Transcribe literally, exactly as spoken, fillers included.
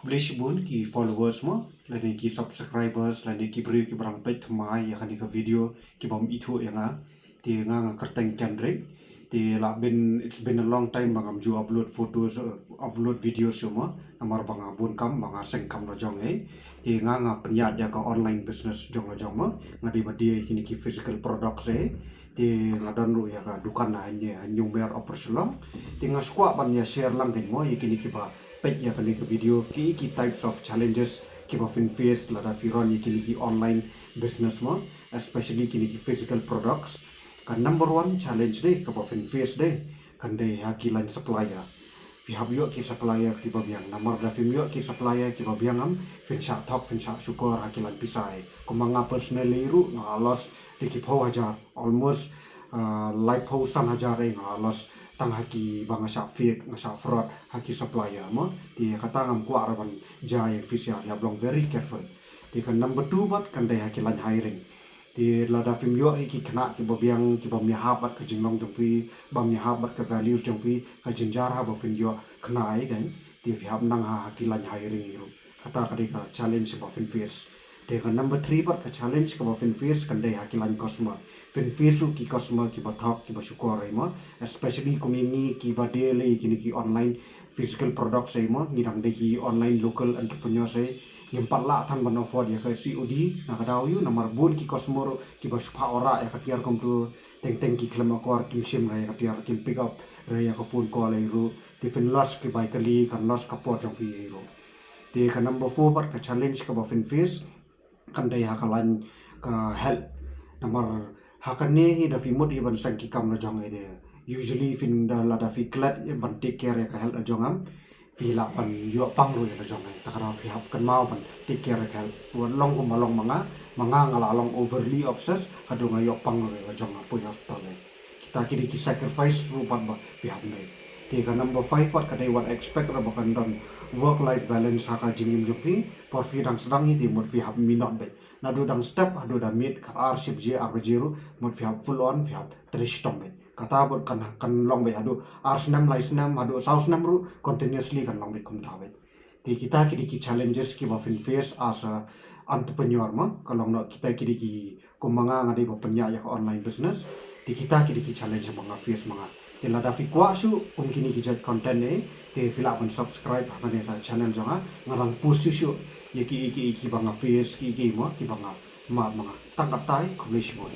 Khublei shibun ki followers mo, lane ki subscribers, lane ki briew ki ba dang peit thymmai ïa kane ka video, ki bym ithuh ïa nga. Te nga nga kyrteng Kendrick. Te la been, it's been a long time ba ngam ju upload photos, uh, upload videos shuh mo. Namar ba nga bun kam, ba nga seng kam la jong eh. Te nga nga pynïaid ïa ka online business jong la jong mo. Nga dei ba die kine ki physical products eh. Te nga don ruh ïa ka dukan ha Hynñiewmer Upper Shillong. Te nga sngewkwah ban ïa share lang kein mo ïa kine ki ba peit ïa kane ka video, ki ki types of challenges ki ba phin face lada phi run ïa kine ki online business mo, especially kine ki physical products. Ka number one challenge dei ka ba phin face dei, kan dei ha ki line supplier. Phi hap ïoh ki supplier ki ba biang, namar da phim ïoh ki supplier ki ba biang em, phin shah thok, phin shah shukor ha ki line pisa eh. Kumba nga personally ruh nga loss da ki phew hajar, almost, uh, laiphew san hajar eh nga loss tang ha ki ba nga shah fake, nga shah fraud ha ki supplier mo. Te kata ngam kwah ruh ban jia ïa phi sha, phi hap long very careful. Te ka number two pat kan dei ha ki line hiring. Te lada phim ïoh ïa ki khynnah ki ba biang, ki bym ïahap bad ka jinglong jong phi, bym ïahap bad ka values jong phi, ka jynjar ha ba phin ïoh khynnah eh kein. Te phi hap nang ha, ha ki line hiring hi ruh. Kata ka dei ka challenge ba phin face. Te ka number three pat ka challenge ka ba phin face kan dei ha ki line customer. Phin face ruh ki customer ki ba thok, ki ba shukor eh mo, especially kum ïa ngi ki ba deal ïa kine ki online physical products eh mo, ngi dang dei ki online local entrepreneurs eh. Ngim pat lah than ban afford ïa ka C O D na ka daw ïoh, namar bun ki customer ki ba shu phah order ïa ka tiar kumtu, teng teng ki khlem akor, kim shim re ïa ka tiar, kim pick up re ïa ka phone call eh ruh. Te phin loss ki bai kali, kan loss ka por jong phi eh ruh. Te ka number four pat ka challenge ka ba phin face kan dei ha ka line ka health. Namar ha kane hi da phi mut hi ban seng ki kam la jong eh te, usually phin da, lada phi klet ban take care ïa ka health la jong em, phi lah ban ïoh pang ruh ïa la jong eh. Ta ka daw phi hap kynmaw ban take care ïa ka health. Wat long kumba long ma nga, ma nga nga la long overly obsessed haduh nga ïoh pang ruh ïa la jong nga poi hospital eh. Kita ki dei ki sacrifice ruh pat ba phi hap made. Te ka number five pat ka dei wat expect ruh ba kan don work life balance ha ka jingim jong phi. Por phi dang sdang hi te mut phi hap minot beit. Naduh dang step haduh da miet khatar shi baje ar baje ruh mut phi hap full on, phi hap trei shitom beit. Kata bad kan, kan long beit haduh ar snem, lai snem, haduh saw snem ruh continuously kan long beit kumta beit. Te kita ki dei ki challenges ki ba phin face as a entrepreneur mo, ka long noh kita ki dei ki, kum ma nga nga dei ba pynïaid ïa ka online business. Te kita ki dei ki challenge ba nga face ma nga. Te lada phi kwah shuh kum kine ki jait content eh, te phi lah ban subscribe ha kane ka channel jong nga, nga dang post shuh shuh ïa ki, ki, ki ba nga face, ki, ki mo, ki ba nga mad ma nga. Tang katei, khublei shibun.